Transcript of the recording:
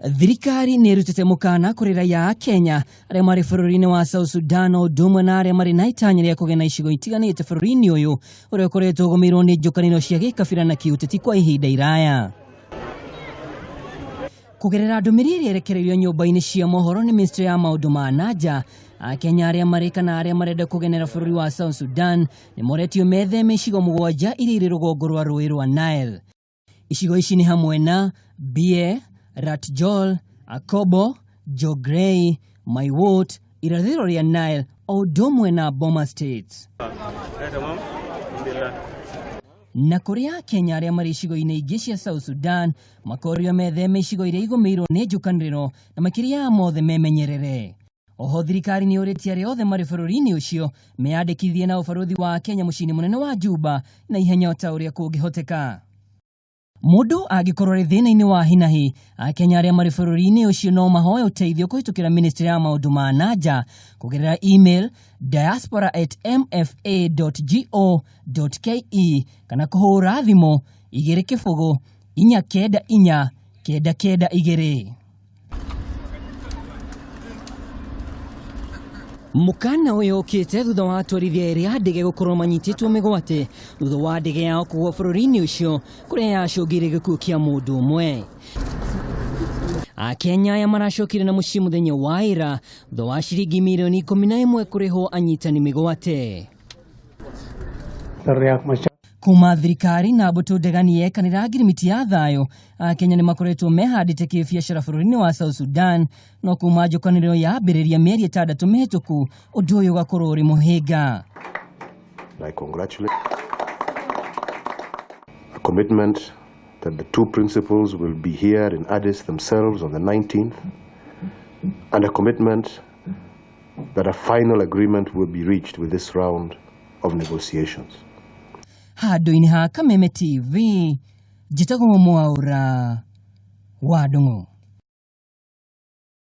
Thirikari nĩ ĩrutĩte mũkana kũrĩ raia a Kenya arĩa marĩ bũrũri-inĩ wa South Sudan o ũndũ ũmwe na arĩa marĩ na itanya rĩa kũgĩa na icigo itiganĩte bũrũri-inĩ ũyũ ũrĩa ũkoretwo ũgũmĩirwo nĩ njũkanĩro cia gĩkabira na kĩũteti kwa ihinda iraya. Kũgerera ndũmĩrĩri ĩrĩa ĩrekereirio nyũmba-inĩ cia mohoro nĩ ministry ya maũndũ ma na nja, Akenya arĩa marĩ kana arĩa marenda kũgenera bũrũri wa South Sudan nĩ moretio metheme icigo 7 iria irĩ rũgongo rwa rũĩ rwa Nile. Icigo ici nĩ hamwe na Bie, Ratjol, Akobo, Jonglei, Maiwut, irathĩro rĩa Nile o ũndũ ũmwe na Boma State. Na kũrĩ Akenya arĩa marĩ icigo-inĩ ingĩ cia South Sudan makorio metheme icigo iria igũmĩirwo nĩ njũkanĩrĩro na makĩria ya mothe memenyerere. Oho thirikari nĩ yũrĩtie arĩa othe marĩ bũrũri-inĩ ũcio meyandĩkithie na ũbarũthi wa Kenya mũciĩ-inĩ mũnene wa Juba na ihenya o ta ũrĩa kũngĩhoteka. Mũndũ angĩkorwo arĩ thĩna-inĩ wa hinahi, Akenya arĩa marĩ bũrũri-inĩ ũcio no mahoe ũteithio kũhĩtũkĩra ministry ya maũndũ ma na nja kũgerera email diaspora@mfa.go.ke kana kũhũra thimũ 2 0 4 9 4 9 9 2. Mũkana ũyũ ũkĩte thutha wa atwarithia erĩ a ndege gũkorwo manyitĩtwo mĩgwate thutha wa ndege yao kũgwa bũrũri-inĩ ũcio kũrĩa yacũngĩire gĩkuũ kĩa mũndũ ũmwe. Akenya aya maracokire na mũciĩ mũthenya wa ira thutha wa ciringi mirioni 11 kũrĩhwo anyitani mĩgwate. Kuma thirikari na mbũtũ ndegani yekanĩra ngirimiti ya thayũ, Akenya nĩ makoretwo mehandĩte kĩbiacara bũrũri-inĩ wa South Sudan, no kuma njũkanĩrĩro yambĩrĩria mĩeri 6 mĩhĩtũku ũndũ ũyũ ũgakorwo ũrĩ mũhĩnga. I congratulate a commitment that the two principals will be here in Addis themselves on the 19th, and a commitment that a final agreement will be reached with this round of negotiations. Handũ-inĩ ha Kameme TV, njĩtagwo Mwaũra wa Ndung'u.